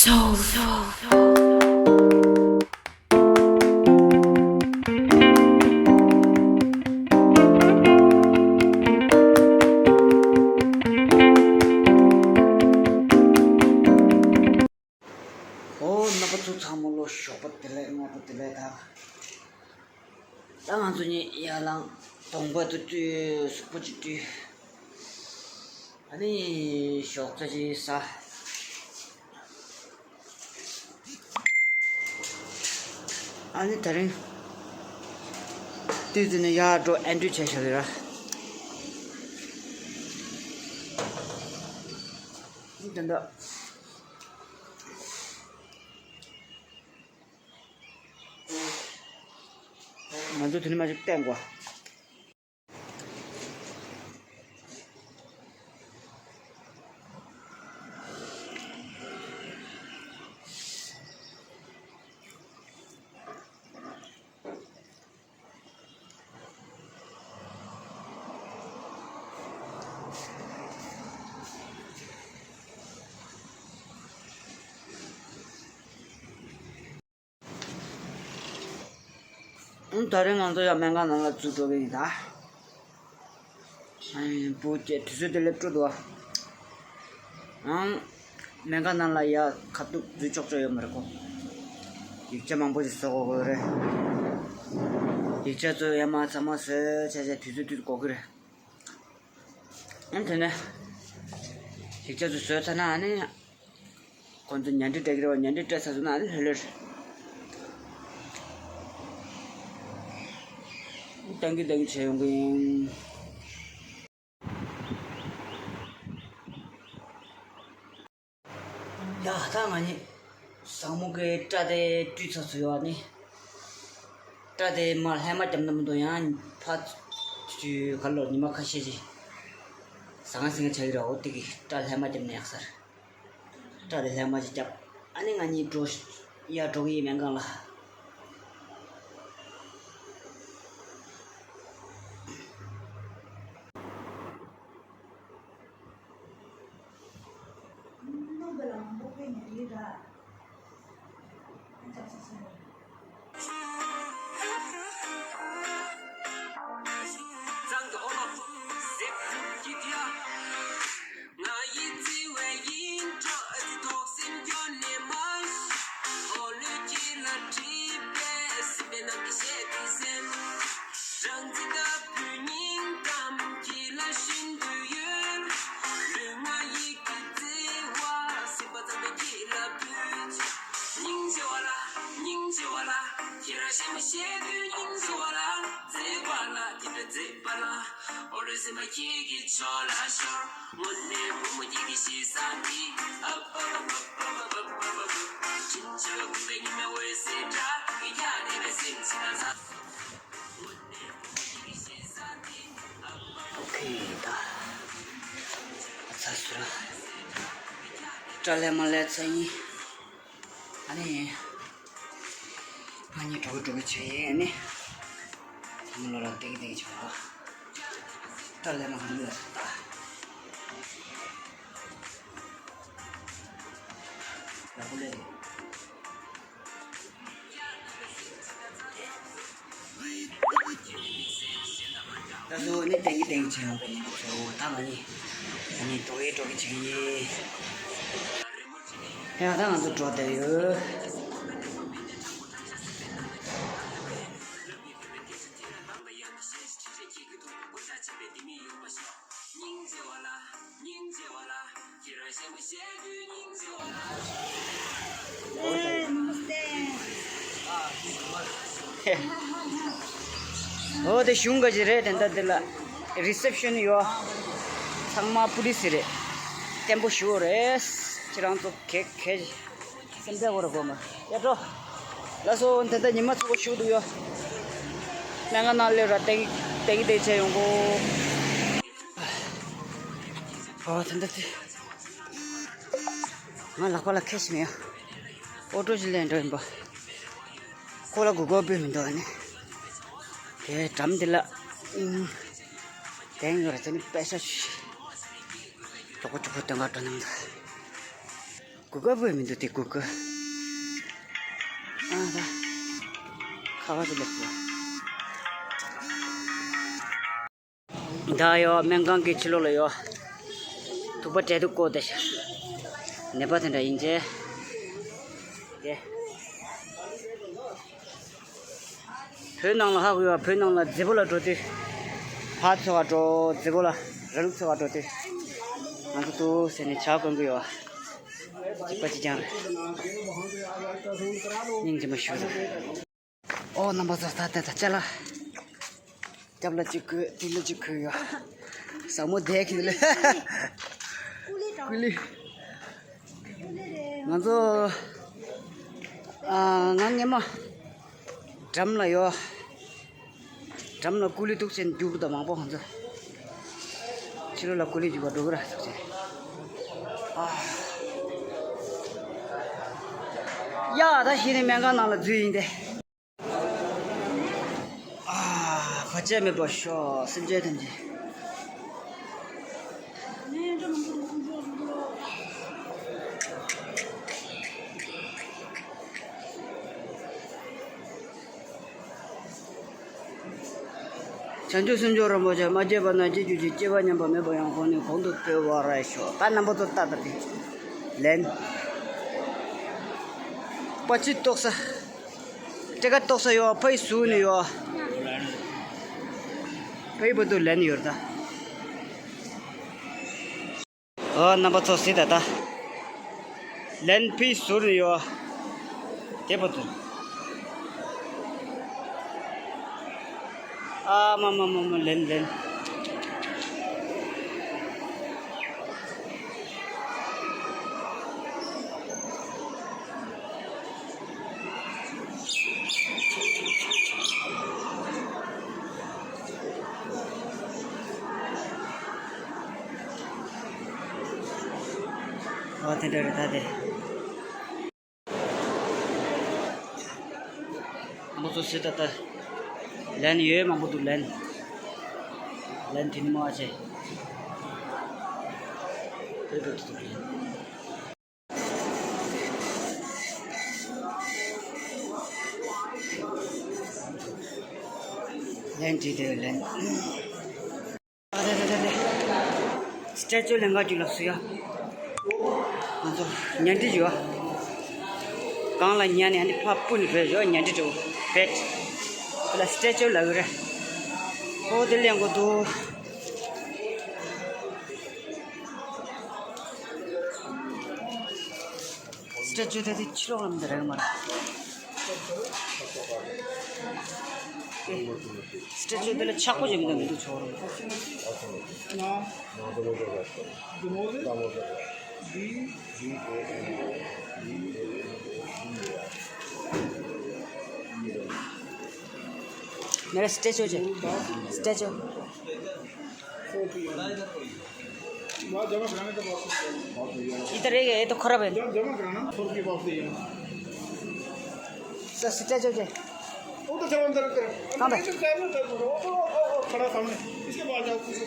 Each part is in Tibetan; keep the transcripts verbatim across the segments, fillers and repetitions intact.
Soul. ཨོ། རྣམ་པ་ཚོ་ཚང་མ་ལོ་ཞོགས་པ་བདེ་ལེགས། སྔ་དྲོ་བདེ་ལེགས་དང་། ད་ང་ཚོ་གཉིས་ཡར་ལངས། གདོང་པ་དུ་བཀྲུས། གཟུགས་པོ་ཅིག་བཀྲུས། ཨ་ནི་ཞོགས་ཇ་ཅིག་ཟ། ཨ་ནི་དེ་རིང་དུས་ཚོད་ནས་ཡར་འགྲོ། ཨེ་འདྲུ་བྱས་བཞག་ཡོད་ར། ཨ་ནི་དེ་འདྲ། ང་ཚོ་དེ་ནས་མར་ཅིག་བསྟན་དགོས། ཨང་། ད་རེས་ང་ཚོ་ཡང་སྨན་ཁང་ནང་ལ་འཛུལ་འགྲོ་གི་ཡིན་ད། ཨང་། བུ་སྐྱེས་དུས་ཚོད་དེ་ལས་སྤྲོ་འདུག་ཨ། ཨང་། སྨན་ཁང་ནང་ལ་ཡ་ཁ་ཐུག་འཛུལ་ཆོག་ཆོག་ཡོད་མ་རེད་ཁོ། ཡིག་ཆ་མང་པོ་ཞིག་བཟོ་དགོས་ཀྱི་རེད། ཡིག་ཆ་ཚོ་ཡར་མར་ཚང་མ་བཟོས་བྱས་བྱས་དུས་ཚོད་དུས་ཚོད་འགོར་གྱི་རེད། ཨང་། དེ་ནས་ཡིག་ཆ་ཚོ་བཟོས་ཚར་ན་ཨ་ནི། ཁོང་ཚོ་ཉལ་ཁྲི་སྤྲད་ཀྱི་རེད་པ། ཉལ་ཁྲི་སྤྲད་ཚར་སོང་ན་ཨ་ནི་ལྷོད་ལྷོད་རེད། ཏན་གི་ཏན་གི་བྱས་ཡོང་གི་ཡིན། ཡ། ད་ང་གཉིས་བཟང་མོ་གི་སྐྲ་དེ་བཀྲུས་ཚར་སོང་ཡོད་ནི། སྐྲ་དེ་མར་ལྷན་མ་བརྒྱབ་ན་མི་འདུག་ཡང་ཕར་ཚུར་ག་ལོར་ཉི་མ་ཁ་ཤས་ཤིག་ཟ་ཁང་ཟིང་ཆགས་ཀྱི་རེད། འོ་དེ་གི་སྐྲ་ལྷན་མ་བརྒྱབ་ན་ཡག་ས་རེད། སྐྲ་དེ་ལྷན་མ་ཅིག་བརྒྱབ། ཨ་ནི་ང་གཉིས་འགྲོ། ཡར་འགྲོ་གི་ཡིན་སྨན་ཁང་ལ། ཨོ་ཁེ། ད་ཚར་སོང་ར། སྐྲ་ལྷན་མ་ལྷན་ཚར་ཡིན། ཨ་ནི། ང་གཉིས་འགྲོ་གི་འགྲོ་གི་བྱས་ཡིན། ཨ་ནི། ཚང་མ་ལོ་ལ་བདེ་གི་བདེ་གི་བྱས་ར། སྐྲ་ལྷན་མ་ག་ལ་ལ་ད། ལ་ཀུ་ལེ། ད་གཟོད་ནི་ཏན་གི་ཏན་གི་བྱེད་ཡོང་པའི་ཉིན་མོ་ཚོ་ད་ང་ནི་ང་ནི་འགྲོ་གི་འགྲོ་གི་བྱེད་ཀྱི་ཡིན། ཡང་ད་ང་ཚོ་འགྲོ་བསྡད་ཡོད། འོ་དེ་གཞུང་ག་ཅི་རེད། དེ་འདྲ་དེ་ལ་རི་སེབ་ཤན་ཡོད། ཚང་མ་པུ་ལི་སི་རེད། བརྟན་པོ་ཞུ་རེད། ཁྱེད་རང་ཚོ་གེ་གེ་སེམས་ཁྲལ་བོར་དགོས་མ། ཡ་འགྲོ། ལགས་སོ། དེ་འདྲ་ཉི་མ་ཚ་པོ་ཞུ་འདུག་ཡོད། སྨན་ཁང་ནང་སླེབས་ར་ཏེག་ཏེག་ཏེག་བྱས་ཡོང་གོ། ཨོ་དེ་འདྲ་དེ། ང་ལག་པ་ལ་ཁེ་ཞིག་མེད། ཨོ་ཊོ་ཞིག་ལེན་འགྲོ་ཡིན་པ། ཁོ་ལ་གུ་གོ་བུད་མི་འདུག་ཨ་ནི། དེ་འགྲམ་འདི་ལ་ཨིན། དེང་ཡོད་ར་ཚ་ནི་པེ་ཤ་ཞིག་ཅོག་པོ་ཅོག་པོ་སྟོན་ག་འགྲོ་ནམ་ད། གུ་གུ་བོད་མི་འདུག་དེ་གུ་གུ། ཨ་ད། ཁ་ཁ་ཟེར་ལེགས་སོ། ད་ཡོ་སྨན་ཁང་གི་ཕྱི་ལོགས་ལ་ཡོ། ཐུག་པ་འབྲས་ཐུག་བསྐོལ་ཏེ་ཤ། ནད་པ་དེ་འདྲ་ཡིན་ཅེ། དེ། བོད་ནང་ལ་ཧ་གོ་ཡོད། བོད་ནང་ལ་རྫི་བོ་ལ་འགྲོ་དུས། ཕར་འཚོལ་བ་འགྲོ། རྫི་བོ་ལ་ར་ལུག་འཚོལ་བ་འགྲོ་དུས། ང་ཚོ་འདུག་ཟེར་ནས་ཇ་གོན་གི་ཡོད། གཅིག་པ་གཅིག་རྐྱང་རེད། སྙིང་རྗེ་མ་ཞུ་རོགས། ཨོ་རྣམ་པ་ཚོ་ད་ལྟ་ད་ཅ་ལག་སྐྱབས་ལ་གཅིག་གོས་དུས་ལ་གཅིག་གོས་ཡོད། ཟབ་མོ་བསྡད་ཀྱི་ལ། ཀུ་ལི། ང་ཚོ་ཨ་ང་སྔས་མ་འགྲམ་ལ་ཡོད། འགྲམ་ལ་ཀུ་ལི་ཐུག་ཆེན་རྒྱུག་དང་མང་པོ་ང་ཚོ་ཕྱི་ལོགས་ལ་ཀུ་ལི་རྒྱུག་ག་འགྲོ་གི་ར་ཐུག་ཆེན། ཨ་ཡ་ད་གཞི་ནས་སྨན་ཁང་ནང་ལ་འཛུལ་ཡིན་ཏེ། ཨ་བར་ཆད་མེད་པར་ཤོག་སེམས་ཅན་ཐམས་ཅད། བྱང་ཆུབ་སེམས་མཆོག་རིན་པོ་ཆེ་མ་སྐྱེས་པ་རྣམས་སྐྱེ་གྱུར་ཅིག་སྐྱེས་པ་ཉམས་པ་མེད་པ་ཡང་གོང་ནས་གོང་དུ་འཕེལ་བར་ཤོག་ད་རྣམ་པ་ཚོ་ལྟ་ལྟ་སྟེ། ལན། པ་ཅི་ཏོག་ས། ཏེ་ཀ་ཏོག་ས་ཡོ་ཕའི་སུ་ནི་ཡོ། ཕའི་བ་དུ་ལན་ཡོར་ད། ཨོ་རྣམ་པ་ཚོ་སྲིད་ད་ད། ལན་ཕའི་སུ་ནི་ཡོ། དེ་བ་དུ། ཨ་མ་མ་མ་མ་ལན་ལན། ཨ་དེ་འདྲ་རེད་ད་དེ། མང་པོ་ཚོ་སྲིད་ད་ལྟ། ལན་ཡོད་མང་པོ་འདུག་ལན། ལན་དེ་ནི་མ་བྱེད། ལན་བྲིས་དེ་ལན། སི་ཊེ་ཅུ་ལེན་ག་རྒྱུ་ལགས་སུ་ཡ། ང་ཚོ་ཉལ་ཁྲི་ཡོད། གང་ལ་ཉལ་ནས་ཨ་ནི་ཕ་སྤུ་ནི་བེད་ཡོད་ཉལ་ཁྲི་འགྲོ། བེད། དེ་ལ་སི་ཊེ་ཅུ་ལབ་ཀྱི་རེད། ཨོ་དེ་ལེན་དགོས་འདུག་སི་ཊེ་ཅུ་དེ་དེ་ཕྱི་ལོགས་ལ་མི་འདུག་རེད་མ་རེད། སི་ཊེ་ཅུ་དེ་ལ་ཆག་པོ་ཅིག་མི་འདུག་མི་འདུག་ཆོག་རུང་། मेरा स्ट्रेच हो जाए, स्ट्रेच हो। वहाँ जमा कराने का बात नहीं है। इधर रहेगा, ये तो खराब है। जब जमा कराना, सौ रुपये वापस दे जाना। सर, स्ट्रेच हो जाए। वो तो चलो अंदर, अंदर। हाँ भाई। अंदर जाओ ना, अंदर वो तो, वो, वो खड़ा सामने। इसके पास जाओ, पूछो।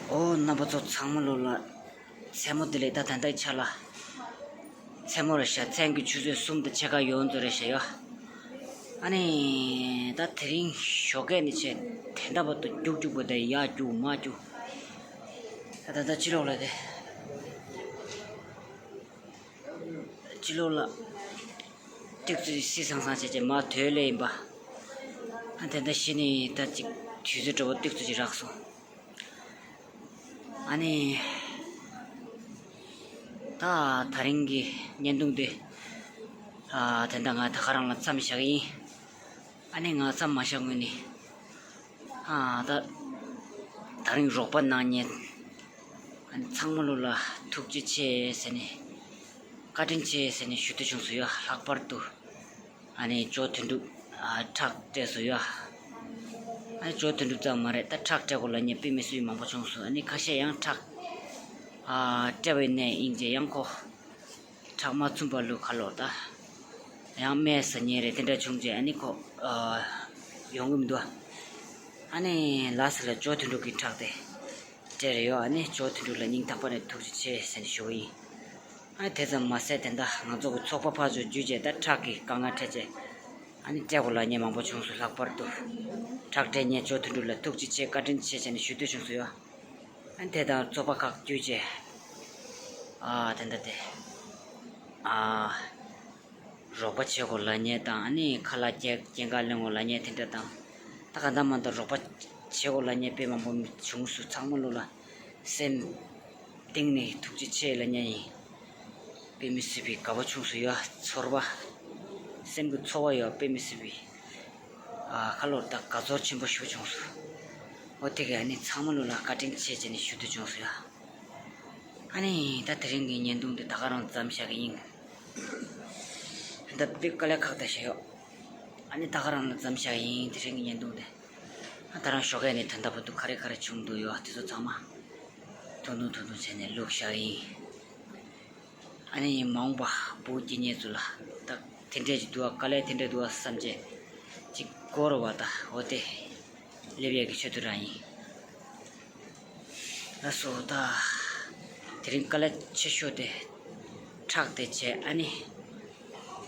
ཨོ་རྣམ་པ་ཚོ་ཚང་མ་ལོ་ལ་མཚན་མོ་བདེ་ལེགས། ད་ད་ལྟའི་ཆ་ལ་མཚན་མོ་རེད་ཤག་མཚན་གྱི་ཆུ་ཚོད་གསུམ་དང་ཕྱེད་ཀ་ཡོལ་ཚོད་རེད་ཤག་ཡ། ཨ་ནི་ད་དེ་རིང་ཞོགས་ཀས་ནས་བྱས་དེ་འདྲ་བར་དུ་རྒྱུག་རྒྱུག་པ་དང་ཡར་རྒྱུག་མར་རྒྱུག་ད་ད་ལྟ་ཕྱི་ལོགས་ལ་དེ། ཕྱི་ལོགས་ལ་ཏིག་ཙི་བསིལ་སང་སང་བྱས་བྱས་མར་ཐོན་ལེ་ཡིན་པ། ཨ་དེ་འདྲ་བྱས་ནས་ད་ཅིག་དུས་ཚོད་འགྲོ་བ་ཏིག་ཙི་ཅིག་རག་སོང་། ཨ་ནི། ད་ད་རིང་གི་བརྙན་ཐུང་འདི། ཨ་དེ་འདྲ་ང་ད་ག་རང་ལ་མཚམས་བཞག་གི་ཡིན། ཨ་ནི་ང་མཚམས་མ་བཞག་སྔོན་ནས། ཨ་ད། ད་རིང་རོགས་པ་གནང་མཁན། ཚང་མ་ལོ་ལ་ཐུགས་རྗེ་ཆེ་ཟེར་ནས། བཀའ་དྲིན་ཆེ་ཟེར་ནས་ཞུ་འདོད་བྱུང་སོང་ཡ། ལྷག་པར་དུ་ཨ་ནི་ཇོ་དོན་གྲུབ་ཨ་ཁྲག་སྤྲད་སོང་ཡ། ཨ་ནི་ཇོ་དོན་གྲུབ་ཙམ་མ་རེད། ད་ཁྲག་སྤྲད་གོ་ལབ་མཁན་དཔེ་མི་སྲིད་པའི་མང་པོ་བྱུང་སོང་། ཨ་ནི་ཁ་ཤས་ཡང་ཁྲག་ཨ་སྤྲད་པའི་གནས་ཡིན་ཅེས་ཡང་ཁོ། ཁྲག་མ་ཚུམ་པ་ལུ་ཁ་ལོ་ད། ཡང་སྨན་ཟ་མཁན་རེད། དེ་འདྲ་བྱུང་རྗེས་ཨ་ནི་ཁོ་ཨ་ཡོང་གི་མི་འདུག་ཨ་ནི་ལ་ས་ལ་ཇོ་དོན་གྲུབ་ཀྱི་ཁྲག་དེ་སྤྲད་རེ་ཡོད། ཨ་ནི་ཇོ་དོན་གྲུབ་ལ་སྙིང་ཐག་པ་ནས་ཐུགས་རྗེ་ཆེ་ཟེར་ནས་ཞུ་གི་ཡིན། ཨ་ནི་དེ་ཙམ་མ་ཟད་དེ་འདྲ་ང་ཚོ་གི་ཚོགས་པ་ཕར་ཚུར་བརྒྱུད་རྗེས་ད་ཁྲག་གི་དཀའ་ངལ་འཕྲད་རྗེས་ཨ་ནི་སྤྲད་དགོས་ལབ་མཁན་མང་པོ་བྱུང་སོང་། ལྷག་པར་དུ་ཁྲག་སྤྲད་མཁན་ཇོ་དོན་གྲུབ་ལ་ཐུགས་རྗེ་ཆེ་བཀའ་དྲིན་ཆེ་ཟེར་ནས་ཞུ་འདོད་བྱུང་སོང་ཡ། ཨ་ནི་དེ་དང་ཚོགས་པ་ཁག་བརྒྱུད་རྗེས་ཨ་དེ་འདྲ་དེ་ཨ་རོགས་པ་བྱེད་དགོས་ལབ་མཁན་དང་། ཨ་ནི་ཁ་ལག་སྐྱེལ་སྐྱེལ་ག་ལེན་དགོས་ལབ་མཁན་དེ་འདྲ་དང་། ད་ག་འདྲ་མ་འདྲ་རོགས་པ་བྱེད་དགོས་ལབ་མཁན་དཔེ་མང་པོ་བྱུང་སོང་། ཚང་མ་ལོ་ལ་སེམས་གཏིང་ནས་ཐུགས་རྗེ་ཆེ་ལབ་མཁན་ཡིན། དཔེ་མི་སྲིད་པའི་དགའ་པོ་བྱུང་སོང་ཡ། ཚོར་བ་སེམས་ཀྱི་ཚོར་བ་ཡོད། དཔེ་མི་སྲིད་པའི་ཨ་ཁ་ལོ་ད་དགའ་ཚོར་ཆེན་པོ་ཞིག་བྱུང་སོང་། འོ་དེ་གས་ཨ་ནི་ཚང་མ་ལོ་ལ་བཀའ་དྲིན་ཆེ་བྱས་ནས་ཞུ་འདོད་བྱུང་སོང་ཡ། ཨ་ནི་ད་དེ་རིང་གི་བརྙན་ཐུང་འདི་ད་ག་རང་མཚམས་བཞག་གི་ཡིན། ད་དཔེ་དཀའ་ལས་ཁག་ད་བྱས་ཡོད། ཨ་ནི་ད་ག་རང་ལ་མཚམས་བཞག་གི་ཡིན། དེ་རིང་གི་བརྙན་ཐུང་འདི། ཨ་ད་རང་ཞོགས་ཀས་ནས་ད་ལྟ་བར་དུ་ག་རེ་ག་རེ་བྱུང་འདུག་ཡོད་དེ་ཚོ་ཚང་མ་ཐུང་ཐུང་ཐུང་ཐུང་བྱས་ནས་བླུགས་བཞག་གི་ཡིན། ཨ་ནི་མ་འོངས་པ་བུ་སྐྱེ་མཁན་ཚོ་ལ་ད་དེ་འདྲས་ཅིག་འདུག་ཨ། དཀའ་ལས་དེ་འདྲས་འདུག་ཨ་བསམ་བྱས་ཅིག་གོ་རུ་བ་ད་འོ་དེ་སླེབས་ཡས་ཀྱི་ཆེད་དུ་རང་ཡིན། ལགས་སོ། ད་དེ་རིང་དཀའ་ལས་ཆེ་ཤོས་དེ་ཁྲག་དེ་བྱས། ཨ་ནི་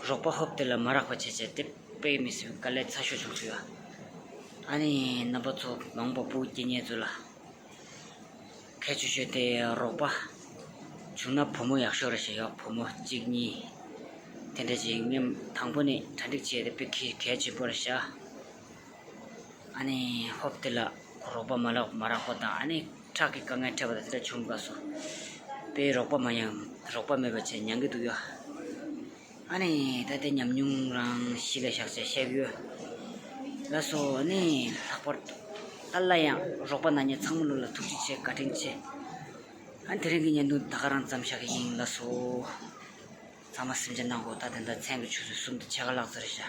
རོགས་པ་ཧོབ་དེ་ལ་མ་རག་པ་བྱས་བྱས་དེ་དཔེ་མི་སྲིད་པའི་དཀའ་ལས་ཚ་ཤོས་བྱུང་སོང་ཡ། ཨ་ནི་རྣམ་པ་ཚོ་མ་འོངས་པ་བུ་སྐྱེ་མཁན་ཚོ་ལ་གལ་ཆེ་ཤོས་དེ་རོགས་པ་བྱུང་ན་བུ་མོ་ཡག་ཤོས་རེད་ཤག་ཡ། བུ་མོ་གཅིག་གཉིས་དེ་འདྲ་ཅིག་ངས་དང་པོ་ནས་གྲ་སྒྲིག་བྱས་ཏེ་དཔེ་གལ་གལ་ཆེན་པོ་རེད་ཤག་ཨ་ནི་ཧོབ་དེ་ལ་རོགས་པ་མ་ལག་མ་རག་པ་དང་། ཨ་ནི་ཁྲག་གི་དཀའ་ངལ་འཕྲད་པ་དང་དེ་འདྲ་བྱུང་དགོས་སོ། དཔེ་རོགས་པ་མ་ཡང་རོགས་པ་མེད་པ་བྱས་མྱང་གི་འདུག་ཡ། ཨ་ནི་ད་ལྟའི་ཉམས་མྱོང་རང་གཞི་ལ་བཞག་བྱས་བཤད་ཀྱི་ཡོད། ལགས་སོ། ཨ་ནི་ལྷག་པར་ད་སླར་ཡང་རོགས་པ་གནང་མཁན་ཚང་མ་ལོ་ལ་ཐུགས་རྗེ་ཆེ་བཀའ་དྲིན་ཆེ། ཨ་ནི་དེ་རིང་གི་བརྙན་ཐུང་ད་ག་རང་མཚམས་བཞག་གི་ཡིན། ལགས་སོ། ཚང་མ་སེམས་ཆུང་གནང་གོ། ད་དེ་འདྲ་མཚན་གྱི་ཆུ་ཚོད་གསུམ་དང་ཕྱེད་ཀ་ལྷག་ཙམ་རེད་ཤག